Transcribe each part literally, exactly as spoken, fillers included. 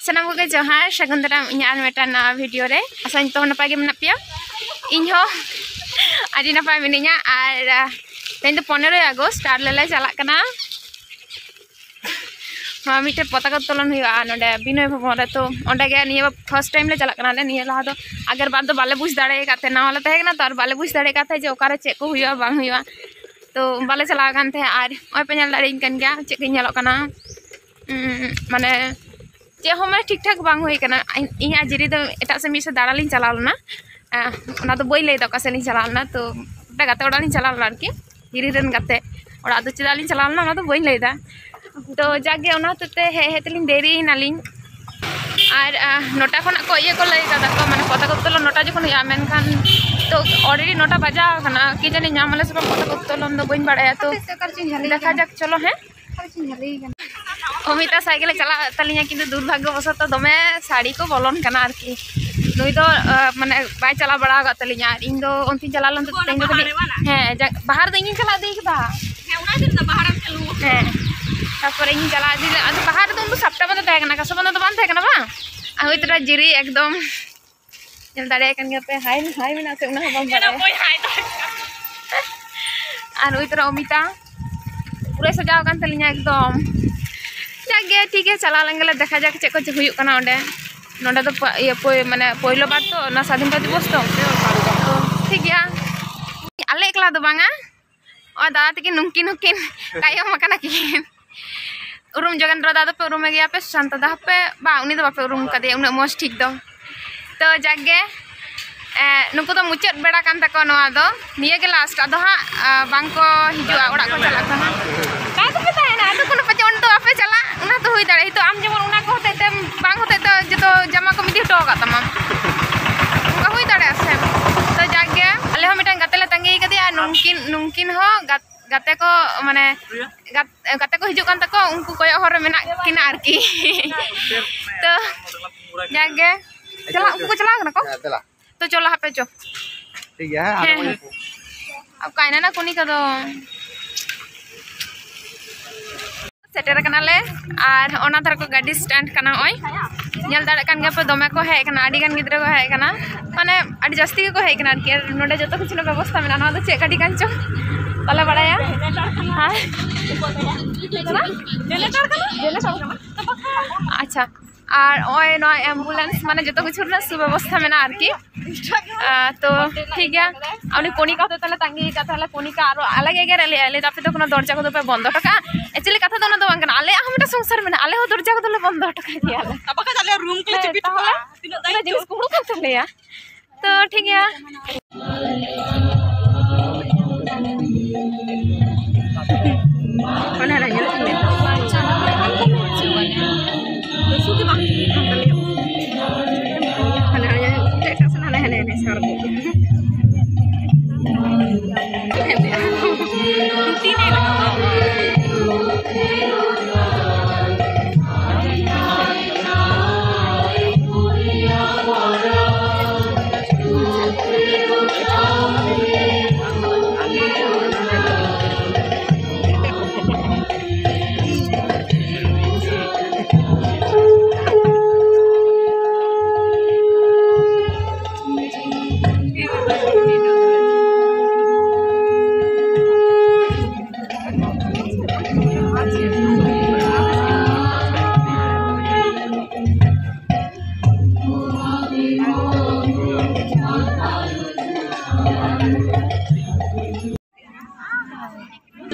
ᱥᱟᱱᱟᱢ ᱠᱚᱜᱮ ᱡᱚᱦᱟᱨ, ᱥᱟᱹᱜᱩᱱ ᱫᱟᱨᱟᱢ ᱤᱧᱟᱹᱜ ᱟᱨ ᱢᱤᱫᱴᱟᱝ ᱱᱟᱣᱟ ᱵᱷᱤᱰᱤᱭᱳ ᱨᱮ᱾ ᱟᱥᱟᱧ ᱛᱚ ᱱᱟᱯᱟᱭ ᱜᱮ ᱢᱮᱱᱟᱜ ᱯᱮᱭᱟ᱾ ᱤᱧ ᱦᱚᱸ ᱟᱹᱰᱤ ᱱᱟᱯᱟᱭ ᱢᱤᱱᱟᱹᱧᱟ᱾ ᱟᱨ ᱟᱦ, ᱛᱮᱦᱮᱧ ᱫᱚ ᱯᱚᱱᱮᱨᱚᱭ ᱟᱜᱚᱥᱴ ᱟᱨ ᱞᱮ ᱪᱟᱞᱟᱜ ᱠᱟᱱᱟ᱾ ᱱᱚᱣᱟ ᱢᱤᱫᱴᱮᱱ ᱯᱚᱛᱟᱠᱟ ᱩᱛᱛᱳᱞᱚᱱ ᱦᱩᱭᱩᱜᱼᱟ ᱱᱚᱰᱮ ᱵᱤᱱᱚᱭ ᱵᱷᱚᱵᱚᱱ ᱨᱮ᱾ ᱛᱚ ᱚᱸᱰᱮ ᱜᱮ ᱱᱤᱭᱟᱹ first time ᱞᱮ ᱪᱟᱞᱟᱜ ᱠᱟᱱᱟ᱾ ᱱᱤᱭᱟᱹ ᱞᱟᱦᱟ ᱫᱚ ᱟᱜᱮᱨ ᱵᱟᱨ ᱫᱚ ᱵᱟᱞᱮ ᱵᱩᱡᱽ ᱫᱟᱲᱮ ᱟᱠᱟᱫ ᱛᱟᱦᱮᱸ, ᱱᱟᱣᱟ ᱞᱮ ᱛᱟᱦᱮᱸ ᱠᱟᱱᱟ ᱛᱚ, ᱟᱨ ᱵᱟᱞᱮ ᱵᱩᱡᱽ ᱫᱟᱲᱮ ᱟᱠᱟᱫ ᱛᱟᱦᱮᱸ ᱡᱮ ᱚᱠᱟᱨᱮ ᱪᱮᱫ ᱠᱚ ᱦᱩᱭᱩᱜᱼᱟ ᱵᱟᱝ ᱦᱩᱭᱩᱜᱼᱟ᱾ ᱛᱚ ᱵᱟᱞᱮ ᱪᱟᱞᱟᱣ ᱟᱠᱟᱱ ᱛᱟᱦᱮᱸᱫ᱾ ᱟᱨ ᱱᱚᱜᱼᱚᱭ ᱯᱮ ᱧᱮᱞ ᱫᱟᱲᱮᱭᱟᱹᱧ ᱠᱟᱱ ᱜᱮᱭᱟ ᱪᱮᱫ ᱠᱚᱧ ᱧᱮᱞᱚᱜ ᱠᱟᱱᱟ᱾ ᱩᱸ, ᱢᱟᱱᱮ ᱪᱮᱫ ᱦᱚᱸ ᱢᱟᱱᱮ ᱴᱷᱤᱠ ᱴᱷᱟᱠ ᱵᱟᱝ ᱦᱩᱭ ᱠᱟᱱᱟ᱾ ᱤᱧ, ᱤᱧ ᱟᱨ ᱡᱤᱨᱤ ᱫᱚ ᱮᱴᱟᱜ ᱥᱮᱫ ᱢᱤᱫ ᱥᱮᱫ ᱫᱟᱬᱟᱱ ᱞᱤᱧ ᱪᱟᱞᱟᱣ ᱞᱮᱱᱟ᱾ ᱟᱸ, ᱚᱱᱟ ᱫᱚ ᱵᱟᱹᱧ ᱞᱟᱹᱭᱫᱟ ᱚᱠᱟ ᱥᱮᱫ ᱞᱤᱧ ᱪᱟᱞᱟᱣ ᱞᱮᱱᱟ᱾ ᱛᱚ ᱢᱤᱫᱴᱟᱝ ᱜᱟᱛᱮ ᱚᱲᱟᱜ ᱞᱤᱧ ᱪᱟᱞᱟᱣ ᱞᱮᱱᱟ ᱟᱨᱠᱤ, ᱡᱤᱨᱤ ᱨᱮᱱ ᱜᱟᱛᱮ ᱚᱲᱟᱜ ᱫᱚ ᱪᱮᱫᱟᱜ ᱞᱤᱧ ᱪᱟᱞᱟᱣ ᱞᱮᱱᱟ ᱚᱱᱟ ᱫᱚ ᱵᱟᱹᱧ ᱞᱟᱹᱭᱫᱟ᱾ ᱛᱚ ᱡᱟᱜᱮ ᱚᱱᱟ ᱦᱚᱛᱮᱡ ᱛᱮ ᱦᱮᱡ ᱦᱮᱡ ᱛᱮᱞᱤᱧ ᱫᱮᱨᱤᱭᱮᱱᱟᱞᱤᱧ᱾ ᱟᱨ ᱟᱸ, ᱱᱚᱴᱟ ᱠᱷᱚᱱᱟᱜ ᱠᱚ ᱤᱭᱟᱹ ᱠᱚ ᱞᱟᱹᱭ ᱠᱟᱫᱟ ᱠᱚ, ᱢᱟᱱᱮ ᱯᱚᱛᱟᱠᱟ ᱩᱛᱛᱳᱞᱚᱱ ᱱᱚᱴᱟ ᱡᱚᱠᱷᱚᱱ ᱦᱩᱭᱩᱜᱼᱟ, ᱢᱮᱱᱠᱷᱟᱱ ᱛᱚ already ᱱᱚᱴᱟ ᱵᱟᱡᱟᱣ ᱟᱠᱟᱱᱟ᱾ ᱠᱤ ᱡᱟᱹᱱᱤ ᱧᱟᱢ ᱟᱞᱮ ᱥᱮ ᱵᱟᱝ ᱯᱚᱛᱟᱠᱟ ᱩᱛᱛᱳᱞᱚᱱ ᱫᱚ ᱵᱟᱹᱧ ᱵᱟᱲᱟᱭᱟ᱾ ᱛᱚ ᱦᱟᱯᱮ ᱥᱮ ᱚᱠᱟ ᱨᱮᱪᱚᱧ ᱡᱷᱟᱹᱞᱤ ᱫᱮᱠᱷᱟ ᱠᱟᱱᱟ᱾ ᱡᱟᱠ, ᱪᱚᱞᱚ ᱦᱮᱸ᱾ ᱚᱢᱤᱛᱟ ᱥᱟᱭᱠᱮᱞ ᱮ ᱪᱟᱞᱟᱣᱮᱫ ᱛᱟᱹᱞᱤᱧᱟ, ᱠᱤᱱᱛᱩ ᱫᱩᱨᱵᱷᱟᱜᱽᱜᱚ ᱵᱚᱥᱚᱛᱚ ᱫᱚᱢᱮ ᱥᱟᱹᱲᱤ ᱠᱚ ᱵᱚᱞᱚᱱ ᱠᱟᱱᱟ ᱟᱨᱠᱤ᱾ ᱱᱩᱭ ᱫᱚ, ᱟᱦ, ᱢᱟᱱᱮ ᱵᱟᱭ ᱪᱟᱞᱟᱣ ᱵᱟᱲᱟ ᱟᱠᱟᱫ ᱛᱟᱹᱞᱤᱧᱟ, ᱟᱨ ᱤᱧ ᱫᱚ ᱚᱱᱛᱮᱧ ᱪᱟᱞᱟᱣ ᱞᱮᱱ ᱛᱮ ᱛᱮᱦᱮᱧ ᱫᱚ ᱠᱟᱹᱴᱤᱡ, ᱦᱮᱸ, ᱡᱟ-, ᱵᱟᱦᱟ ᱨᱮᱫᱚ ᱤᱧᱤᱧ ᱪᱟᱞᱟᱣ ᱤᱫᱤ ᱠᱟᱫᱟ᱾ ᱦᱮᱸ, ᱚᱱᱟ ᱠᱷᱟᱹᱛᱤᱨ ᱫᱚ ᱵᱟᱦᱟ ᱨᱮᱢ ᱪᱟᱹᱞᱩ ᱟᱠᱟᱱᱟ᱾ ᱦᱮᱸ, ᱛᱟᱨᱯᱚᱨᱮ ᱤᱧᱤᱧ ᱪᱟᱞᱟᱣ ᱤᱫᱤ ᱞᱮᱫᱟ᱾ ᱟᱫᱚ ᱵᱟᱦᱟ ᱨᱮᱫᱚ ᱩᱱ ᱫᱚ ᱥᱟᱯᱴᱟ ᱵᱟᱸᱫᱟ ᱛᱟᱦᱮᱸ ᱠᱟᱱᱟ, ᱠᱟᱸᱥᱟ ᱵᱟᱸᱫᱟ ᱫᱚ ᱵᱟᱝ ᱛᱟᱦᱮᱸ ᱠᱟᱱᱟ ᱵᱟᱝ? ᱟᱨ ᱦᱳᱭ ᱛᱚᱨᱟ ᱡᱤᱨᱤ ᱮᱠᱫᱚᱢ ᱧᱮᱞ ᱫᱟᱲᱮᱭᱟᱜ ᱠᱟᱱ ᱜᱮᱭᱟ ᱯᱮ, ᱦᱟᱭ, ᱦᱟᱭ ᱢᱮᱱᱟᱜ ᱥᱮ ᱚᱱᱟ ᱦᱚᱸ ᱵᱟᱢ ᱵᱟᱲᱟᱭᱟ᱾ ᱚᱠᱚᱭ ᱦᱟᱭ ᱫᱟᱲᱮᱭᱟᱜ ᱠᱟᱱᱟ? ᱟᱨ ᱩᱭ ᱛᱚᱨᱟ ᱚᱢᱤᱛᱟ ᱯᱩᱨᱟᱹ ᱥᱟᱡᱟᱣ ᱟᱠᱟᱱ ᱛᱟᱹᱞᱤᱧᱟ ᱮᱠᱫᱚᱢ᱾ ᱡᱟᱠ ᱜᱮ, ᱴᱷᱤᱠ ᱜᱮᱭᱟ, ᱪᱟᱞᱟᱣ ᱞᱮᱱ ᱜᱮᱞᱮ, ᱫᱮᱠᱷᱟ ᱡᱟᱠ ᱪᱮᱫ ᱠᱚ ᱪᱮᱫ ᱦᱩᱭᱩᱜ ᱠᱟᱱᱟ ᱚᱸᱰᱮ᱾ ᱱᱚᱸᱰᱮ ᱫᱚ ᱯ-, ᱤᱭᱟᱹ, ᱯᱳᱭ-, ᱢᱟᱱᱮ ᱯᱳᱭᱞᱳ ᱵᱟᱨ ᱛᱚ ᱚᱱᱟ ᱥᱟᱫᱷᱤᱱᱚᱛᱟ ᱫᱤᱵᱚᱥ ᱛᱚ᱾ ᱛᱚ ᱴᱷᱤᱠ ᱜᱮᱭᱟ, ᱟᱞᱮ ᱮᱠᱞᱟ ᱫᱚ ᱵᱟᱝᱟ, ᱚ, ᱫᱟᱫᱟ ᱛᱟᱹᱠᱤᱱ ᱱᱩᱝᱠᱤᱱ ᱦᱚᱸᱠᱤᱱ ᱛᱟᱭᱚᱢ ᱟᱠᱟᱱᱟ ᱠᱤᱱ᱾ ᱩᱨᱩᱢ ᱡᱳᱜᱮᱱᱫᱨᱚ ᱫᱟ ᱫᱚᱯᱮ ᱩᱨᱩᱢᱮ ᱜᱮᱭᱟ ᱯᱮ, ᱥᱩᱥᱟᱱᱛᱟ ᱫᱟ ᱦᱚᱸᱯᱮ, ᱵᱟᱝ, ᱩᱱᱤ ᱫᱚ ᱵᱟᱯᱮ ᱩᱨᱩᱢ ᱠᱟᱫᱮᱭᱟ ᱩᱱᱟᱹᱜ ᱢᱚᱡᱽ ᱴᱷᱤᱠ ᱫᱚ᱾ ᱛᱚ ᱡᱟᱠ ᱜᱮ, ᱮ, ᱱᱩᱠᱩ ᱫᱚ ᱢᱩᱪᱟᱹᱫ ᱵᱮᱲᱟ ᱠᱟᱱ ᱛᱟᱠᱚᱣᱟ ᱱᱚᱣᱟ ᱫᱚ, ᱱᱤᱭᱟᱹ ᱜᱮ ᱞᱟᱥᱴ, ᱟᱫᱚ ᱦᱟᱸᱜ, ᱟ, ᱵᱟᱝ ᱠᱚ ᱦᱤᱡᱩᱜᱼᱟ, ᱚᱲᱟᱜ ᱠᱚ ᱪᱟᱞᱟᱜ ᱠᱟᱱᱟ᱾ ᱚᱠᱟ ᱫᱚᱯᱮ ᱛᱟᱦᱮᱱᱟ? ᱟᱫᱚ ᱠᱚᱱᱚ ᱯᱟᱪᱮ ᱚᱱᱛᱮ ᱵᱟᱯᱮ ᱪᱟᱞᱟᱜ, ᱚᱱᱟ ᱫᱚ ᱦᱩᱭ ᱫᱟᱲᱮᱭᱟᱜᱼᱟ᱾ ᱱᱤᱛᱚᱜ ᱟᱢ ᱡᱮᱢᱚᱱ ᱚᱱᱟ ᱠᱚ ᱦᱚᱛᱮᱡ ᱛᱮ ᱵᱟᱝ ᱦᱚᱛᱮᱡ ᱛᱮ ᱡᱚᱛᱚ ᱡᱟᱢᱟ ᱠᱚᱢ ᱤᱫᱤ ᱦᱚᱴᱚ ᱟᱠᱟᱫ ᱛᱟᱢᱟ, ᱚᱱᱠᱟ ᱦᱩᱭ ᱫᱟᱲᱮᱭᱟᱜᱼᱟ ᱥᱮ? ᱛᱚ ᱡᱟᱠ ᱜᱮ, ᱟᱞᱮ ᱦᱚᱸ ᱢᱤᱫᱴᱟᱝ ᱜᱟᱛᱮ ᱞᱮ ᱛᱟᱺᱜᱤ ᱠᱟᱫᱮᱭᱟ, ᱟᱨ ᱱᱩᱝᱠᱤᱱ, ᱱᱩᱝᱠᱤᱱ ᱦᱚᱸ ᱜᱟᱛ-, ᱜᱟᱛᱮ ᱠᱚ, ᱢᱟᱱᱮ ᱜᱟᱛ-, ᱜᱟᱛᱮ ᱠᱚ ᱦᱤᱡᱩᱜ ᱠᱟᱱ ᱛᱟᱠᱚ, ᱩᱱᱠᱩ ᱠᱚᱭᱚᱜ ᱦᱚᱨ ᱨᱮ ᱢᱮᱱᱟᱜ ᱠᱤᱱᱟ ᱟᱨᱠᱤ᱾ ᱛᱚ ᱡᱟᱠ ᱜᱮ, ᱪᱟᱞᱟᱜ, ᱩᱱᱠᱩ ᱠᱚ ᱪᱟᱞᱟᱣ ᱠᱟᱱᱟ ᱠᱚ? ᱦᱮᱸ, ᱫᱮᱞᱟ᱾ ᱛᱚ ᱪᱚᱞᱚ ᱦᱟᱯᱮ ᱪᱚ᱾ ᱴᱷᱤᱠ ᱜᱮᱭᱟ, ᱦᱮᱸ, ᱟᱨᱚ ᱦᱮᱸ᱾ ᱵᱚᱱ ᱧᱟᱯᱟᱢᱟ᱾ ᱚᱠᱟᱭᱱᱟ ᱱᱟ ᱠᱩᱱᱤ ᱠᱚᱫᱚ? ᱥᱮᱴᱮᱨ ᱟᱠᱟᱱᱟᱞᱮ᱾ ᱟᱨ ᱚᱱᱟ ᱫᱷᱟᱨᱮ ᱠᱚ ᱜᱟᱹᱰᱤ ᱥᱴᱮᱱᱰ ᱠᱟᱱᱟ᱾ ᱱᱚᱜᱼᱚᱭ ᱧᱮᱞ ᱫᱟᱲᱮᱭᱟᱜ ᱠᱟᱱ ᱜᱮᱭᱟ ᱯᱮ, ᱫᱚᱢᱮ ᱠᱚ ᱦᱮᱡ ᱟᱠᱟᱱᱟ, ᱟᱹᱰᱤ ᱜᱟᱱ ᱜᱤᱫᱽᱨᱟᱹ ᱠᱚ ᱦᱮᱡ ᱟᱠᱟᱱᱟ, ᱢᱟᱱᱮ ᱟᱹᱰᱤ ᱡᱟᱹᱥᱛᱤ ᱜᱮᱠᱚ ᱦᱮᱡ ᱟᱠᱟᱱᱟ ᱟᱨᱠᱤ᱾ ᱟᱨ ᱱᱚᱰᱮ ᱡᱚᱛᱚ ᱠᱤᱪᱷᱩ ᱨᱮᱱᱟᱜ ᱵᱮᱵᱚᱥᱛᱷᱟ ᱢᱮᱱᱟᱜᱼᱟ᱾ ᱱᱚᱣᱟ ᱫᱚ ᱪᱮᱫ ᱜᱟᱹᱰᱤ ᱠᱟᱱ ᱪᱚ, ᱵᱟᱞᱮ ᱵᱟᱲᱟᱭᱟ᱾ ᱦᱮᱸ? ᱟᱪᱪᱷᱟ, ᱟᱨ ᱱᱚᱜᱼᱚᱭ ᱱᱚᱣᱟ ᱮᱢᱵᱩᱞᱮᱱᱥ, ᱢᱟᱱᱮ ᱡᱚᱛᱚ ᱠᱤᱪᱷᱩ ᱨᱮᱱᱟᱜ ᱥᱩᱵᱮᱵᱚᱥᱛᱷᱟ ᱢᱮᱱᱟᱜᱼᱟ ᱟᱨᱠᱤ᱾ ᱟᱨ ᱛᱚ ᱴᱷᱤᱠ ᱜᱮᱭᱟ, ᱩᱱᱤ ᱠᱚᱱᱤᱠᱟ ᱦᱚᱛᱮ ᱛᱮᱞᱮ ᱛᱟᱺᱜᱤ ᱟᱠᱟᱫ, ᱛᱟᱦᱚᱞᱮ ᱠᱚᱱᱤᱠᱟ ᱟᱨᱚ ᱟᱞᱮ ᱜᱮ ᱮᱜᱮᱨᱮᱫ ᱞᱮᱭᱟ, ᱞᱟᱹᱭ ᱫᱟ, "ᱟᱯᱮ ᱫᱚ ᱠᱳᱱᱳ ᱫᱚᱨᱡᱟ ᱠᱚᱫᱚ ᱯᱮ ᱵᱚᱱᱫᱚ ᱦᱚᱴᱚ ᱠᱟᱜᱼᱟ?" ᱮᱠᱪᱩᱭᱮᱞᱤ ᱠᱟᱛᱷᱟ ᱫᱚ ᱚᱱᱟ ᱫᱚ ᱵᱟᱝ ᱠᱟᱱᱟ, ᱟᱞᱮᱭᱟᱜ ᱦᱚᱸ ᱢᱤᱫᱴᱟᱝ ᱥᱚᱝᱥᱟᱨ ᱢᱮᱱᱟᱜᱼᱟ, ᱟᱞᱮ ᱦᱚᱸ ᱫᱚᱨᱡᱟ ᱠᱚᱫᱚ ᱞᱮ ᱵᱚᱱᱫᱚ ᱦᱚᱴᱚ ᱠᱟᱜ ᱜᱮᱭᱟ ᱞᱮ᱾ ᱟᱯᱮ ᱠᱷᱟᱡ ᱟᱞᱮᱭᱟᱜ ᱨᱩᱢ ᱠᱚᱞᱮ ᱦᱮᱸ, ᱪᱤᱯᱤ ᱦᱚᱴᱚ ᱛᱟᱦᱚᱞᱮ ᱠᱟᱜᱼᱟ᱾ ᱛᱤᱱᱟᱹᱜ ᱫᱟᱭᱤᱛᱛᱚ᱾ ᱩᱱᱟᱹᱜ ᱡᱤᱱᱤᱥ ᱠᱩᱢᱵᱽᱲᱩ ᱠᱟᱱ ᱛᱟᱞᱮᱭᱟ᱾ ᱛᱚ ᱴᱷᱤᱠ ᱜᱮᱭᱟ᱾ ᱦᱟᱱᱮ ᱦᱟᱱᱮ ᱧᱮᱞᱚᱜ ᱠᱟᱱᱟ᱾ ᱥᱩᱫᱷᱩ ᱵᱟᱝ ᱴᱷᱤᱠ ᱠᱟᱱ ᱛᱟᱞᱮᱭᱟ᱾ ᱦᱟᱱᱮ ᱦᱟᱱᱮ ᱮᱴᱟᱜ ᱥᱮᱱ ᱦᱟᱱᱮ ᱦᱟᱱᱮ ᱦᱟᱱᱮ ᱥᱟᱨ ᱠᱚ᱾ ᱛᱤ ᱨᱮ ᱞᱟᱜᱟᱣ᱾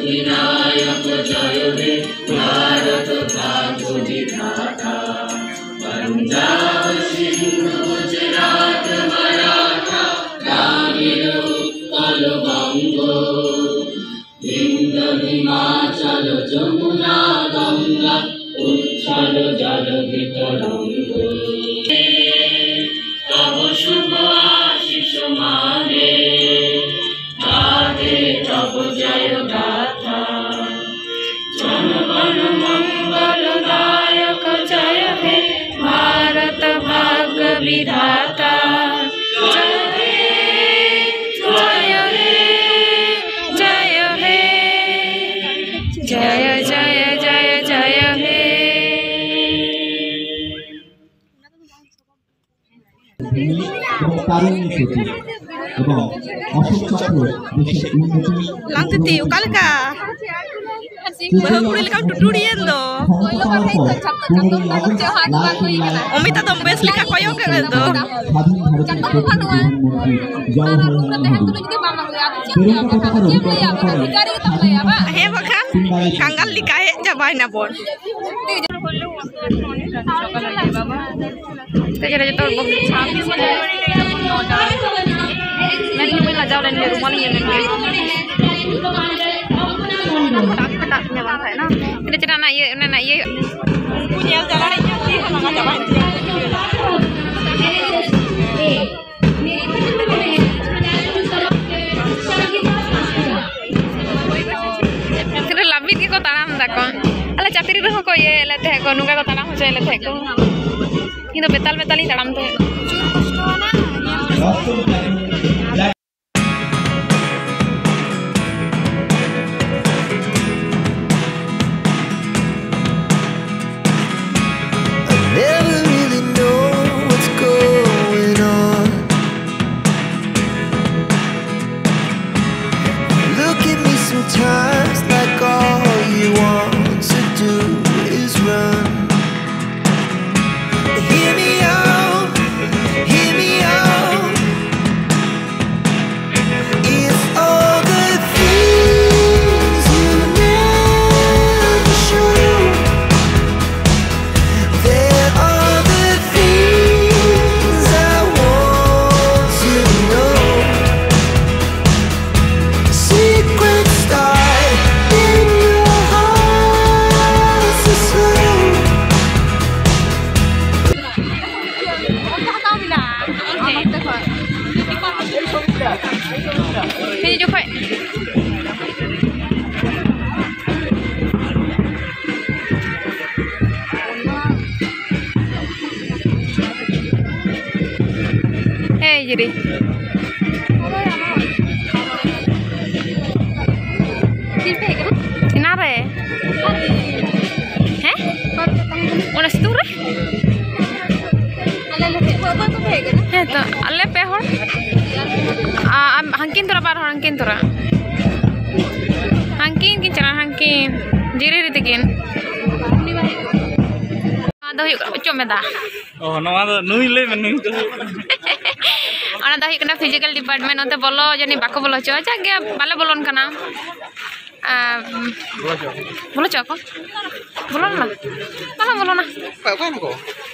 विनायक जय हे भारत भाग्य विधाता। पंजाब सिंध गुजरात मराठा द्राविड़ उत्कल बंग, विंध्य हिमाचल जमुना गंगा उच्छल जलधि तरंग। तब शुभ आशीष मांगे गाथे तब जय गाथा। जन गण मंगल दायक जय हे भारत भाग्य विधाता। जय हे, जय हे, जय हे, जय, जय, जय, ᱮᱵᱚᱝ ᱛᱟᱨᱩ ᱱᱤᱭᱚᱛᱤ ᱮᱵᱚᱝ ᱚᱥᱳᱠ ᱪᱚᱠᱨᱚ ᱫᱮᱥᱮᱨ ᱩᱱᱱᱚᱛᱤ ᱞᱟᱝᱛᱤᱛᱤ, ᱚᱠᱟ ᱞᱮᱠᱟ? ᱵᱟᱹᱦᱩ ᱠᱩᱲᱤ ᱞᱮᱠᱟᱢ ᱴᱩᱴᱩᱲᱤᱭᱮᱱ ᱫᱚ᱾ ᱚᱢᱤᱛᱟ ᱫᱚ ᱵᱮᱥ ᱞᱮᱠᱟ ᱠᱚᱭᱚᱜ ᱠᱮᱫ ᱫᱚ᱾ ᱥᱟᱫᱷᱤᱱ ᱵᱷᱟᱨᱚᱛ ᱨᱮᱱ ᱯᱨᱚᱛᱷᱚᱢ ᱯᱨᱚᱫᱷᱟᱱ ᱢᱚᱱᱛᱨᱤ ᱡᱚᱣᱟᱦᱚᱨᱞᱟᱞ ᱱᱮᱦᱨᱩ᱾ ᱛᱮᱨᱮᱝᱜᱟ ᱯᱚᱛᱟᱠᱟ ᱨᱚᱦᱤᱛ ᱵᱟᱨᱛᱟ ᱠᱚᱨᱮ ᱦᱮᱸ ᱵᱟᱠᱷᱟᱱ ᱠᱟᱝᱜᱟᱞ ᱞᱮᱠᱟ ᱦᱮᱡ ᱪᱟᱵᱟᱭᱮᱱᱟ ᱵᱚᱱ᱾ ᱛᱮ ᱡᱚᱛᱚ ᱦᱚᱲ ᱵᱚ ᱢᱮᱱ ᱵᱟᱹᱧ ᱞᱟᱡᱟᱣ ᱞᱮᱱ ᱜᱮ, ᱨᱩᱢᱟᱞ ᱤᱧ ᱮᱢᱮᱱ ᱜᱮ᱾ ᱴᱟᱠ ᱯᱷᱟᱴᱟᱜ ᱛᱤᱧᱟ ᱵᱟᱝᱠᱷᱟᱡ ᱱᱟ᱾ ᱛᱤᱱᱟᱹᱜ ᱪᱮᱦᱨᱟ ᱚᱱᱟ ᱤᱭᱟᱹ, ᱚᱱᱟ, ᱚᱱᱟ ᱤᱭᱟᱹ᱾ ᱩᱱᱠᱩ ᱧᱮᱞ ᱪᱟᱞᱟᱜ ᱤᱧ ᱧᱮᱞ ᱛᱮ ᱞᱟᱸᱜᱟ ᱪᱟᱵᱟᱭᱮᱱ ᱛᱤᱧᱟ᱾ ᱯᱩᱨᱟᱹ ᱞᱟᱹᱵᱤᱫ ᱜᱮᱠᱚ ᱛᱟᱲᱟᱢ ᱫᱟᱠᱚ᱾ ᱟᱞᱮ ᱪᱟᱹᱠᱨᱤ ᱨᱮᱦᱚᱸ ᱠᱚ ᱤᱭᱟᱹᱭᱮᱫ ᱞᱮ ᱛᱟᱦᱮᱸᱫ ᱠᱚ, ᱱᱚᱝᱠᱟ ᱠᱚ ᱛᱟᱲᱟᱢ ᱦᱚᱪᱚᱭᱮᱫ ᱞᱮ ᱛᱟᱦᱮᱸᱫ ᱠᱚ᱾ ᱤᱧ ᱫᱚ ᱵᱮᱛᱟᱞ ᱵᱮᱛᱟᱞ ᱤᱧ ᱛᱟᱲᱟᱢ ᱛᱟᱦᱮᱸᱫ᱾ I never really know what's going on. Look at me sometimes like all you want to do is run. Hear me out, hear me out. It's all the things you never show. There are the things I want to know. Secrets die in your heart so slow. ᱦᱤᱡᱩᱜ ᱡᱚᱠᱷᱚᱡ᱾ ᱮᱭ ᱡᱤᱨᱤ᱾ ᱮᱱᱟᱱ ᱨᱮ᱾ ᱦᱮᱸ? ᱚᱱᱟ ᱥᱤᱛᱩᱝ ᱨᱮ? ᱟᱞᱮ ᱞᱮ ᱦᱮᱡ ᱠᱚᱜᱼᱟ, ᱵᱟᱠᱚ ᱦᱮᱡ ᱠᱟᱱᱟ᱾ ᱱᱤᱛᱚᱜ ᱟᱞᱮ ᱯᱮ ᱦᱚᱲ᱾ ᱟ, ᱟᱢ, ᱦᱟᱝᱠᱤᱱ ᱛᱚᱨᱟ ᱵᱟᱨ ᱦᱚᱲ, ᱦᱟᱝᱠᱤᱱ ᱛᱚᱨᱟ᱾ ᱦᱟᱝᱠᱤᱱ ᱠᱤᱱ ᱪᱟᱞᱟᱜᱼᱟ, ᱦᱟᱝᱠᱤᱱ ᱡᱤᱨᱤ ᱦᱤᱨᱤ ᱛᱟᱹᱠᱤᱱ᱾ ᱱᱚᱣᱟ ᱫᱚ ᱦᱩᱭᱩᱜ ᱠᱟᱱᱟ, ᱚᱪᱚᱜ ᱢᱮᱫᱟ᱾ ᱚ, ᱱᱚᱣᱟ ᱫᱚ ᱱᱩᱭ ᱞᱟᱹᱭ ᱢᱮ, ᱱᱩᱭ ᱫᱚ ᱦᱩᱭᱩᱜ ᱠᱟᱱᱟ᱾ ᱚᱱᱟ ᱫᱚ ᱦᱩᱭᱩᱜ ᱠᱟᱱᱟ physical department, ᱚᱱᱛᱮ ᱵᱚᱞᱚ ᱡᱟᱹᱱᱤᱡ ᱵᱟᱠᱚ ᱵᱚᱞᱚ ᱦᱚᱪᱚᱣᱟ, ᱡᱟᱠ ᱜᱮ ᱵᱟᱞᱮ ᱵᱚᱞᱚᱱ ᱠᱟᱱᱟ᱾ ᱟᱨ ᱵᱚᱞᱚ ᱦᱚᱪᱚ ᱟᱠᱚ᱾ ᱵᱚᱞᱚᱱ ᱢᱟ᱾ ᱵᱟᱞᱟᱝ ᱵᱚᱞᱚᱱᱟ᱾ ᱚᱠᱟ, ᱚᱠᱟᱭ ᱱᱟᱠᱚ?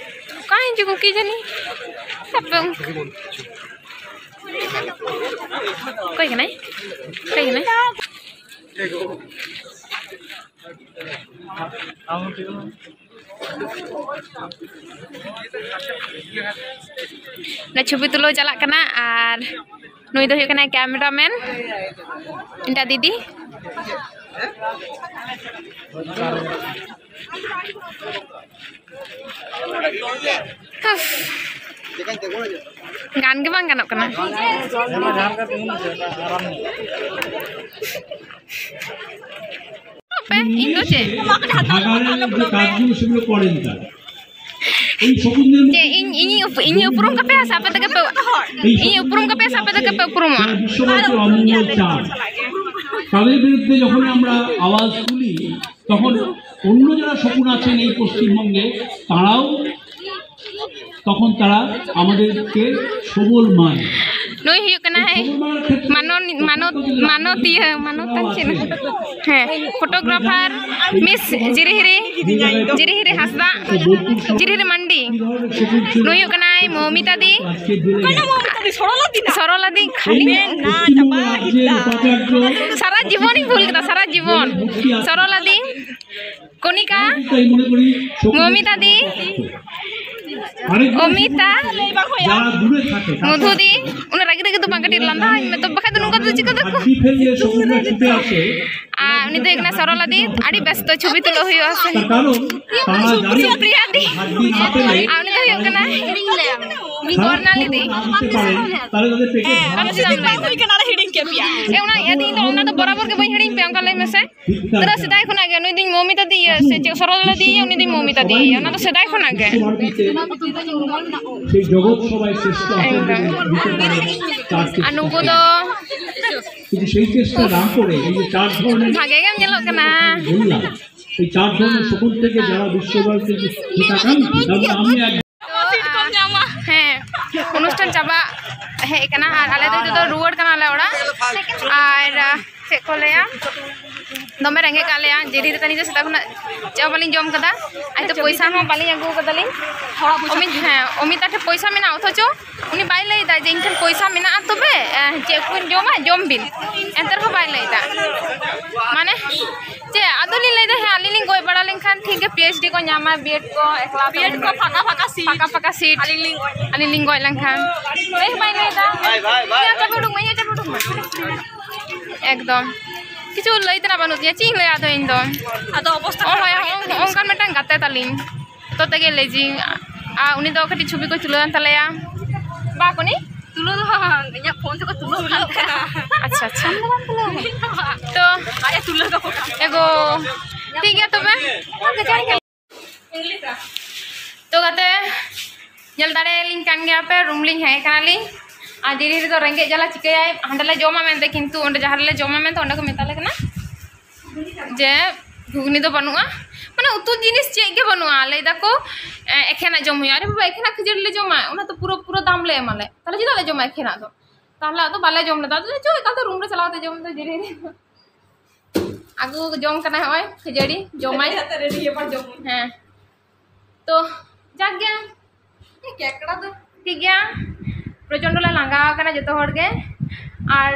ᱚᱠᱟᱭ ᱪᱚ ᱠᱚ ᱠᱤ ᱡᱟᱹᱱᱤ᱾ ᱦᱟᱯᱮ ᱩᱱᱠᱩ᱾ ᱚᱠᱚᱭ ᱠᱟᱱᱟᱭ? ᱚᱠᱚᱭ ᱠᱟᱱᱟᱭ? ᱚᱱᱟ ᱪᱷᱚᱵᱤ ᱛᱩᱞᱟᱹᱣ ᱪᱟᱞᱟᱜ ᱠᱟᱱᱟ ᱟᱨ ᱱᱩᱭ ᱫᱚ ᱦᱩᱭᱩᱜ ᱠᱟᱱᱟᱭ cameraman, ᱤᱧᱴᱟᱜ ᱫᱤᱫᱤ᱾ ᱩᱯᱷ, ᱜᱟᱱ ᱜᱮ ᱵᱟᱝ ᱜᱟᱱᱚᱜ ᱠᱟᱱᱟ᱾ ᱟᱯᱮ, ᱤᱧ ᱫᱚ ᱪᱮᱫ? ᱵᱷᱟᱜᱟᱲᱮᱨ যে কাজগুলো সেগুলো করেন তারা। এই শকুনদের মধ্যে যে ইন-, ইনি উপ-, ইনি উপরম কাপে আছে, আপে তাকে পে-, এই ইনি উপরম কাপে আছে, আপে তাকে পে-, উপরম। বিশ্বভারতীর অমঙ্গল চার। তাদের বিরুদ্ধে যখন আমরা আওয়াজ তুলি, তখন অন্য যারা শকুন আছেন এই পশ্চিমবঙ্গে, তারাও তখন তারা আমাদেরকে সবল মান। ᱱᱩᱭ ᱦᱩᱭᱩᱜ ᱠᱟᱱᱟᱭ ᱢᱟᱱᱚᱱ-, ᱢᱟᱱᱚᱛ-, ᱢᱟᱱᱚᱛᱤᱭᱟᱹ, ᱢᱟᱱᱚᱛᱟᱱ ᱪᱮᱫ? ᱦᱮᱸ, photographer, Miss ᱡᱤᱨᱤᱦᱤᱨᱤ, ᱡᱤᱨᱤᱦᱤᱨᱤ ᱦᱟᱸᱥᱫᱟ, ᱡᱤᱨᱤᱦᱤᱨᱤ ᱢᱟᱱᱰᱤ᱾ ᱱᱩᱭ ᱦᱩᱭᱩᱜ ᱠᱟᱱᱟᱭ ᱢᱚᱢᱤᱛᱟ ᱫᱤ᱾ ᱥᱚᱨᱚᱞᱟ ᱫᱤ ᱠᱷᱟᱹᱞᱤ᱾ ᱥᱟᱨᱟ ᱡᱤᱵᱚᱱᱤᱧ ᱵᱷᱩᱞ ᱠᱮᱫᱟ, ᱥᱟᱨᱟ ᱡᱤᱵᱚᱱ᱾ ᱥᱚᱨᱚᱞᱟ ᱫᱤ, ᱠᱚᱱᱤᱠᱟ, ᱢᱚᱢᱤᱛᱟ ᱫᱤ, ᱚᱢᱤᱛᱟ, ᱢᱚᱫᱷᱩ ᱫᱤ᱾ ᱩᱱᱟᱹᱜ ᱨᱟᱹᱜᱤ ᱨᱟᱹᱜᱤ ᱫᱚ ᱵᱟᱝ, ᱠᱟᱹᱴᱤᱡ ᱞᱟᱸᱫᱟ ᱟᱹᱧ ᱢᱮ ᱛᱚ, ᱵᱟᱠᱷᱟᱡ ᱫᱚ ᱱᱚᱝᱠᱟ ᱫᱚ ᱪᱤᱠᱟᱹ ᱫᱚᱠᱚ᱾ ᱟᱨ ᱩᱱᱤ ᱫᱚ ᱦᱩᱭᱩᱜ ᱠᱟᱱᱟ ᱥᱚᱨᱚᱞᱟ ᱫᱤ᱾ ᱟᱹᱰᱤ ᱵᱮᱥᱛᱚ ᱪᱷᱚᱵᱤ ᱛᱩᱞᱟᱹᱣ ᱦᱩᱭᱩᱜᱼᱟ ᱥᱮ᱾ ᱯᱨᱤᱭᱟ ᱫᱤ᱾ ᱟᱨ ᱩᱱᱤ ᱫᱚ ᱦᱩᱭᱩᱜ ᱠᱟᱱᱟ ᱩᱱᱤ ᱜᱚᱨᱱᱟᱞᱤ ᱫᱤ᱾ ᱛᱟᱦᱞᱮ ᱛᱟᱦᱞᱮ ᱪᱮᱫᱟᱜ ᱮᱢ ᱞᱟᱹᱭᱫᱟ? ᱦᱩᱭ ᱠᱟᱱᱟ, ᱟᱨ ᱦᱤᱲᱤᱧ ᱠᱮᱫ ᱯᱮᱭᱟ᱾ ᱮ, ᱚᱱᱟ, ᱤᱧ ᱫᱚ ᱚᱱᱟ ᱫᱚ ᱵᱚᱨᱟᱵᱚᱨ ᱜᱮ ᱵᱟᱹᱧ ᱦᱤᱲᱤᱧ ᱯᱮᱭᱟ, ᱚᱱᱠᱟ ᱞᱟᱹᱭ ᱢᱮᱥᱮ᱾ ᱛᱤᱱᱟᱹᱜ ᱥᱮᱫᱟᱭ ᱠᱷᱚᱱᱟᱜ ᱜᱮ ᱱᱩᱭ ᱫᱚᱧ ᱢᱚᱢᱤᱛᱟ ᱫᱤ, ᱤᱭᱟᱹ, ᱥᱮ ᱪᱮᱫ, ᱥᱚᱨᱚᱞᱟ ᱫᱤ, ᱤᱭᱟᱹ, ᱩᱱᱤ ᱫᱚᱧ ᱢᱚᱢᱤᱛᱟ ᱫᱤ, ᱤᱭᱟᱹ, ᱚᱱᱟ ᱫᱚ ᱥᱮᱫᱟᱭ ᱠᱷᱚᱱᱟᱜ ᱜᱮ᱾ ᱮᱠᱫᱚᱢ᱾ ᱟᱨ ᱱᱩᱠᱩ ᱫᱚ ᱵᱷᱟᱜᱮ ᱜᱮᱢ ᱧᱮᱞᱚᱜ ᱠᱟᱱᱟ᱾ এই চার ধরনের সকল থেকে যারা বিশ্বভারতীতে যেটা কাম, তাহলে আমি এক তো, আহ, ᱦᱮᱸ, ᱚᱱᱩᱥᱴᱷᱟᱱ ᱪᱟᱵᱟ ᱦᱮᱡ ᱟᱠᱟᱱᱟ ᱟᱨ ᱟᱞᱮ ᱫᱚ ᱱᱤᱛᱚᱜ ᱫᱚ ᱨᱩᱣᱟᱹᱲ ᱠᱟᱱᱟᱞᱮ ᱚᱲᱟᱜ᱾ ᱟᱨ, ᱟᱦ, ᱪᱮᱫ ᱠᱚ ᱞᱟᱹᱭᱟ, ᱫᱚᱢᱮ ᱨᱮᱸᱜᱮᱡ ᱠᱟᱜ ᱞᱮᱭᱟ᱾ ᱡᱮᱨᱤ ᱫᱚ ᱛᱟᱹᱱᱤ ᱫᱚ ᱥᱮᱛᱟᱜ ᱠᱷᱚᱱᱟᱜ ᱪᱮᱫ ᱦᱚᱸ ᱵᱟᱹᱞᱤᱧ ᱡᱚᱢ ᱠᱟᱫᱟ᱾ ᱟᱡ ᱛᱚ ᱯᱚᱭᱥᱟ ᱦᱚᱸ ᱵᱟᱹᱞᱤᱧ ᱟᱹᱜᱩ ᱠᱟᱫᱟᱞᱤᱧ᱾ ᱚᱢᱤᱛ, ᱦᱮᱸ, ᱚᱢᱤᱛᱟ ᱴᱷᱮᱱ ᱯᱚᱭᱥᱟ ᱢᱮᱱᱟᱜᱼᱟ, ᱚᱛᱷᱚᱪᱚ ᱩᱱᱤ ᱵᱟᱭ ᱞᱟᱹᱭᱫᱟ ᱡᱮ ᱤᱧ ᱴᱷᱮᱱ ᱯᱚᱭᱥᱟ ᱢᱮᱱᱟᱜᱼᱟ, ᱛᱚᱵᱮ, ᱮ, ᱪᱮᱫ ᱠᱚᱵᱤᱱ ᱡᱚᱢᱟ, ᱡᱚᱢ ᱵᱤᱱ᱾ ᱮᱱᱛᱮ ᱨᱮᱦᱚᱸ ᱵᱟᱭ ᱞᱟᱹᱭᱫᱟ᱾ ᱢᱟᱱᱮ, ᱪᱮᱫ ᱟᱫᱚ ᱞᱤᱧ ᱞᱟᱹᱭᱫᱟ, ᱦᱮᱸ, ᱟᱹᱞᱤᱧ ᱞᱤᱧ ᱜᱚᱡ ᱵᱟᱲᱟ ᱞᱮᱱᱠᱷᱟᱱ ᱴᱷᱤᱠ ᱜᱮ, ᱯᱤ ᱮᱭᱤᱪ ᱰᱤ ᱠᱚ ᱧᱟᱢᱟ, ᱵᱤ ᱮᱰ ᱠᱚ, ᱮᱠᱞᱟ ᱵᱤ ᱮᱰ ᱠᱚ, ᱯᱷᱟᱸᱠᱟ ᱯᱷᱟᱸᱠᱟ ᱥᱤᱴ᱾ ᱯᱷᱟᱸᱠᱟ ᱯᱷᱟᱸᱠᱟ ᱥᱤᱴ᱾ ᱟᱹᱞᱤᱧ ᱞᱤᱧ ᱜᱚᱡ᱾ ᱟᱹᱞᱤᱧ ᱞᱤᱧ ᱜᱚᱡ ᱞᱮᱱᱠᱷᱟᱱ᱾ ᱞᱟᱹᱭ ᱦᱚᱸ ᱵᱟᱭ ᱞᱟᱹᱭᱫᱟ᱾ ᱵᱷᱟᱭ, ᱵᱷᱟᱭ, ᱵᱷᱟᱭ᱾ ᱤᱧᱟᱹᱜ ᱪᱟᱹᱯᱩ ᱩᱰᱩᱠ ᱢᱮ, ᱤᱧᱟᱹᱜ ᱪᱟᱹᱯᱩ ᱩᱰᱩᱠ ᱢᱮ᱾ ᱮᱠᱫᱚᱢ᱾ ᱠᱤᱪᱷᱩ ᱞᱟᱹᱭ ᱛᱮᱱᱟᱜ ᱵᱟᱹᱱᱩᱜ ᱛᱤᱧᱟᱹ, ᱪᱮᱫ ᱤᱧ ᱞᱟᱹᱭᱟ ᱟᱫᱚ ᱤᱧ ᱫᱚ? ᱟᱫᱚ ᱚᱵᱚᱥᱛᱟ ᱚ, ᱠᱷᱟᱨᱟᱯ ᱦᱳᱭ, ᱨᱮᱜᱮ ᱦᱚᱸ-, ᱦᱚᱸᱜᱼᱚᱱᱠᱟᱱ ᱢᱤᱫᱴᱟᱝ ᱜᱟᱛᱮ ᱛᱟᱹᱞᱤᱧ᱾ ᱡᱚᱛᱚ ᱛᱮᱜᱮ ᱞᱮᱡᱤᱝ᱾ ᱟᱨ ᱩᱱᱤ ᱫᱚ ᱠᱟᱹᱴᱤᱡ ᱪᱷᱚᱵᱤ ᱠᱚ ᱛᱩᱞᱟᱹᱣᱮᱱ ᱛᱟᱞᱮᱭᱟ᱾ ᱵᱟ ᱠᱚᱱᱤ? ᱛᱩᱞᱟᱹᱣ ᱫᱚ ᱵᱟᱝ, ᱤᱧᱟᱹᱜ ᱯᱷᱳᱱ ᱛᱮᱠᱚ ᱛᱩᱞᱟᱹᱣ ᱠᱟᱱ ᱛᱟᱦᱮᱸᱱᱟ᱾ ᱟᱪᱪᱷᱟ, ᱟᱪᱪᱷᱟ᱾ ᱤᱧ ᱫᱚ ᱵᱟᱝ ᱛᱩᱞᱟᱹᱣ ᱠᱟᱱᱟ᱾ ᱟᱪᱪᱷᱟ, ᱟᱪᱪᱷᱟ᱾ ᱟᱡ ᱮ ᱛᱩᱞᱟᱹᱣ ᱠᱟᱠᱚ ᱠᱟᱱ ᱛᱟᱦᱮᱸᱱᱟ᱾ ᱮᱜᱳ᱾ ᱴᱷᱤᱠ ᱜᱮᱭᱟ ᱛᱚᱵᱮ᱾ ᱛᱚ ᱜᱟᱛᱮ, ᱧᱮᱞ ᱫᱟᱲᱮᱭᱟᱞᱤᱧ ᱠᱟᱱ ᱜᱮᱭᱟ ᱯᱮ, ᱨᱩᱢ ᱞᱤᱧ ᱦᱮᱡ ᱟᱠᱟᱱᱟᱞᱤᱧ᱾ ᱟᱨ ᱡᱮᱨᱤ ᱨᱮᱫᱚ ᱨᱮᱸᱜᱮᱡ ᱡᱟᱞᱟ ᱪᱤᱠᱟᱹᱭᱟᱭ, ᱦᱟᱸᱰᱮ ᱞᱮ ᱡᱚᱢᱟ ᱢᱮᱱᱛᱮ, ᱠᱤᱱᱛᱩ ᱚᱸᱰᱮ ᱡᱟᱦᱟᱸ ᱨᱮᱞᱮ ᱡᱚᱢᱟ ᱢᱮᱱᱛᱮ ᱚᱸᱰᱮ ᱠᱚ ᱢᱮᱛᱟ ᱞᱮ ᱠᱟᱱᱟ ᱡᱮ ᱜᱷᱩᱜᱽᱱᱤ ᱫᱚ ᱵᱟᱹᱱᱩᱜᱼᱟ, ᱢᱟᱱᱮ ᱩᱛᱩ ᱡᱤᱱᱤᱥ ᱪᱮᱫ ᱜᱮ ᱵᱟᱹᱱᱩᱜᱼᱟ᱾ ᱞᱟᱹᱭ ᱫᱟᱠᱚ, ᱮ, ᱮᱠᱷᱮᱱᱟᱜ ᱡᱚᱢ ᱦᱩᱭᱩᱜᱼᱟ᱾ ᱟᱨᱮ ᱵᱟᱵᱟ, ᱮᱠᱷᱮᱱᱟᱜ ᱠᱷᱟᱹᱡᱟᱹᱲᱤ ᱞᱮ ᱡᱚᱢᱟ? ᱚᱱᱟ ᱛᱚ ᱯᱩᱨᱟᱹ, ᱯᱩᱨᱟᱹ ᱫᱟᱢ ᱞᱮ ᱮᱢᱟ ᱞᱮ᱾ ᱛᱟᱦᱞᱮ ᱪᱮᱫᱟᱜ ᱞᱮ ᱡᱚᱢᱟ ᱮᱠᱷᱮᱱᱟᱜ ᱫᱚ? ᱛᱟᱦᱞᱮ ᱟᱫᱚ ᱵᱟᱞᱮ ᱡᱚᱢ ᱞᱮᱫᱟ, ᱟᱫᱚ ᱞᱮ ᱪᱚ ᱮᱠᱟᱞ ᱛᱮ ᱨᱩᱢ ᱨᱮ ᱪᱟᱞᱟᱣ ᱠᱟᱛᱮ ᱡᱚᱢ ᱫᱚ ᱡᱮᱨᱤ ᱨᱮ᱾ ᱟᱹᱜᱩ ᱡᱚᱝ ᱠᱟᱱᱟᱭ ᱦᱚᱸᱜᱼᱚᱭ ᱠᱷᱟᱹᱡᱟᱹᱲᱤ, ᱡᱚᱢᱟᱭ᱾ ᱠᱷᱟᱹᱡᱟᱹᱲᱤ ᱟᱛᱮ ᱨᱮᱰᱤ ᱮᱵᱟᱨ ᱡᱚᱢ᱾ ᱦᱮᱸ᱾ ᱛᱚ, ᱡᱟᱠ ᱜᱮ᱾ ᱦᱮᱸ, ᱠᱮᱠᱲᱟ ᱫᱚ᱾ ᱴᱷᱤᱠ ᱜᱮᱭᱟ, ᱯᱨᱚᱪᱚᱱᱰᱚ ᱞᱮ ᱞᱟᱸᱜᱟ ᱟᱠᱟᱱᱟ ᱡᱚᱛᱚ ᱦᱚᱲ ᱜᱮ, ᱟᱨ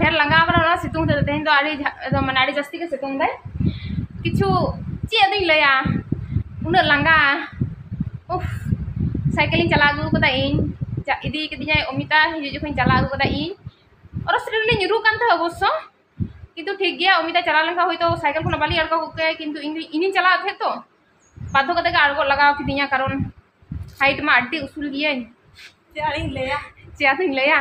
ᱰᱷᱮᱨ ᱞᱟᱸᱜᱟ ᱟᱠᱟᱱᱟ ᱚᱱᱟ ᱥᱤᱛᱩᱝ ᱛᱮ᱾ ᱛᱮᱦᱮᱧ ᱫᱚ ᱟᱹᱰᱤ ᱡᱷᱟ-, ᱮᱠᱫᱚᱢ ᱢᱟᱱᱮ ᱟᱹᱰᱤ ᱡᱟᱹᱥᱛᱤ ᱜᱮ ᱥᱤᱛᱩᱝ ᱫᱟᱭ᱾ ᱠᱤᱪᱷᱩ ᱪᱮᱫ ᱟᱫᱚᱧ ᱞᱟᱹᱭᱟ, ᱩᱱᱟᱹᱜ ᱞᱟᱸᱜᱟ᱾ ᱩᱯᱷ, ᱥᱟᱭᱠᱮᱞ ᱤᱧ ᱪᱟᱞᱟᱣ ᱟᱹᱜᱩ ᱠᱟᱫᱟ ᱤᱧ, ᱪᱟ-, ᱤᱫᱤ ᱠᱟᱫᱤᱧᱟᱭ ᱚᱢᱤᱛᱟ, ᱦᱤᱡᱩᱜ ᱡᱚᱠᱷᱚᱱ ᱤᱧ ᱪᱟᱞᱟᱣ ᱟᱹᱜᱩ ᱠᱟᱫᱟ ᱤᱧ᱾ ᱚᱨᱚᱥ ᱨᱮᱞᱤᱧ ᱧᱩᱨᱩᱜ ᱠᱟᱱ ᱛᱟᱦᱮᱸᱫ ᱚᱵᱚᱥᱥᱚ, ᱠᱤᱱᱛᱩ ᱴᱷᱤᱠ ᱜᱮᱭᱟ, ᱚᱢᱤᱛᱟ ᱪᱟᱞᱟᱣ ᱞᱮᱱᱠᱷᱟᱱ ᱦᱚᱭᱛᱳ ᱥᱟᱭᱠᱮᱞ ᱠᱷᱚᱱᱟᱜ ᱵᱟᱹᱞᱤᱧ ᱟᱬᱜᱚ ᱠᱚᱜ ᱠᱮᱭᱟ, ᱠᱤᱱᱛᱩ ᱤᱧ ᱫᱚ, ᱤᱧᱤᱧ ᱪᱟᱞᱟᱣ ᱛᱟᱦᱮᱸᱫ ᱛᱚ, ᱵᱟᱫᱽᱫᱷᱚ ᱠᱟᱛᱮ ᱜᱮ ᱟᱬᱜᱚ ᱞᱟᱜᱟᱣ ᱠᱤᱫᱤᱧᱟ, ᱠᱟᱨᱚᱱ height ᱢᱟ ᱟᱹᱰᱤ ᱩᱥᱩᱞ ᱜᱤᱭᱟᱹᱧ᱾ ᱪᱮᱫ ᱟᱫᱚᱧ ᱞᱟᱹᱭᱟ?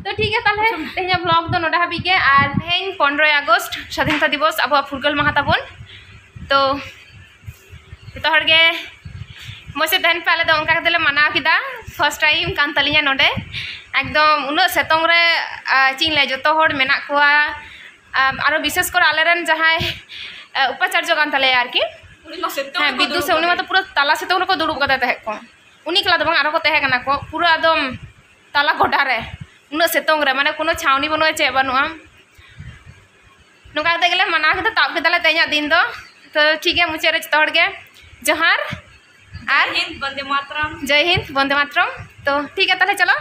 ᱛᱚ ᱴᱷᱤᱠ ᱜᱮᱭᱟ, ᱛᱟᱦᱚᱞᱮ ᱛᱮᱦᱮᱧᱟᱜ ᱵᱷᱞᱚᱜ ᱫᱚ ᱱᱚᱰᱮ ᱦᱟᱹᱵᱤᱡ ᱜᱮ᱾ ᱟᱨ ᱛᱮᱦᱮᱧ ᱯᱚᱱᱨᱚᱭ ᱟᱜᱚᱥᱴ, ᱥᱟᱫᱷᱤᱱᱚᱛᱟ ᱫᱤᱵᱚᱥ, ᱟᱵᱚᱣᱟᱜ ᱯᱷᱩᱨᱜᱟᱹᱞ ᱢᱟᱦᱟ ᱛᱟᱵᱚᱱ᱾ ᱛᱚ ᱡᱚᱛᱚ ᱦᱚᱲ ᱜᱮ ᱢᱚᱡᱽ ᱛᱮ ᱛᱟᱦᱮᱱ ᱯᱮ᱾ ᱟᱞᱮ ᱫᱚ ᱚᱱᱠᱟ ᱠᱟᱛᱮ ᱞᱮ ᱢᱟᱱᱟᱣ ᱠᱮᱫᱟ᱾ ᱯᱷᱟᱨᱥᱴ ᱴᱟᱭᱤᱢ ᱠᱟᱱ ᱛᱟᱹᱞᱤᱧᱟ ᱱᱚᱰᱮ᱾ ᱮᱠᱫᱚᱢ ᱩᱱᱟᱹᱜ ᱥᱤᱛᱩᱝ ᱨᱮ, ᱟᱨ ᱪᱮᱫ ᱤᱧ ᱞᱟᱹᱭᱟ, ᱡᱚᱛᱚ ᱦᱚᱲ ᱢᱮᱱᱟᱜ ᱠᱚᱣᱟ᱾ ᱟᱨ ᱟᱨᱚ ᱵᱤᱥᱮᱥ ᱠᱚᱨᱮ ᱟᱞᱮᱨᱮᱱ ᱡᱟᱦᱟᱸᱭ, ᱟᱨ ᱩᱯᱟᱪᱟᱨᱡᱚ ᱠᱟᱱ ᱛᱟᱞᱮᱭᱟ ᱟᱨᱠᱤ᱾ ᱩᱱᱤ ᱢᱟ ᱥᱤᱛᱩᱝ ᱦᱮᱸ, ᱨᱮᱠᱚ ᱵᱤᱫᱩ ᱫᱩᱲᱩᱵ ᱥᱮ ᱩᱱᱤ ᱠᱟᱱᱟ᱾ ᱢᱟᱛᱚ ᱯᱩᱨᱟᱹ ᱛᱟᱞᱟ ᱥᱤᱛᱩᱝ ᱨᱮᱠᱚ ᱫᱩᱲᱩᱵ ᱠᱟᱫᱟ ᱛᱟᱦᱮᱸᱫ ᱠᱚ᱾ ᱩᱱᱤ ᱮᱠᱞᱟ ᱫᱚ ᱵᱟᱝ, ᱟᱨᱚ ᱠᱚ ᱛᱟᱦᱮᱸ ᱠᱟᱱᱟ ᱠᱚ ᱯᱩᱨᱟᱹ ᱮᱠᱫᱚᱢ ᱛᱟᱞᱟ ᱜᱚᱰᱟ ᱨᱮ, ᱩᱱᱟᱹᱜ ᱥᱤᱛᱩᱝ ᱨᱮ, ᱢᱟᱱᱮ ᱠᱳᱱᱳ ᱪᱷᱟᱣᱱᱤ ᱵᱟᱹᱱᱩᱜᱼᱟ, ᱪᱮᱫ ᱵᱟᱹᱱᱩᱜᱼᱟ᱾ ᱱᱚᱝᱠᱟ ᱠᱟᱛᱮ ᱜᱮᱞᱮ ᱢᱟᱱᱟᱣ ᱠᱮᱫᱟ, ᱛᱟᱵ ᱠᱮᱫᱟᱞᱮ ᱛᱮᱦᱮᱧᱟᱜ ᱫᱤᱱ ᱫᱚ᱾ ᱛᱚ ᱴᱷᱤᱠ ᱜᱮᱭᱟ, ᱢᱩᱪᱟᱹᱫ ᱨᱮ ᱡᱚᱛᱚ ᱦᱚᱲ ᱜᱮ ᱡᱚᱦᱟᱨ ᱟᱨ ᱦᱤᱱᱫ, ᱵᱚᱱᱫᱮ ᱢᱟᱛᱨᱟᱢ᱾ ᱡᱚᱭ ᱦᱤᱱᱫ, ᱵᱚᱱᱫᱮ ᱢᱟᱛᱨᱚᱢ᱾ ᱛᱚ ᱴᱷᱤᱠ ᱜᱮᱭᱟ, ᱛᱟᱦᱚᱞᱮ ᱪᱚᱞᱚ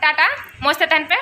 ᱴᱟᱴᱟ, ᱢᱚᱡᱽ ᱛᱮ ᱛᱟᱦᱮᱱ ᱯᱮ᱾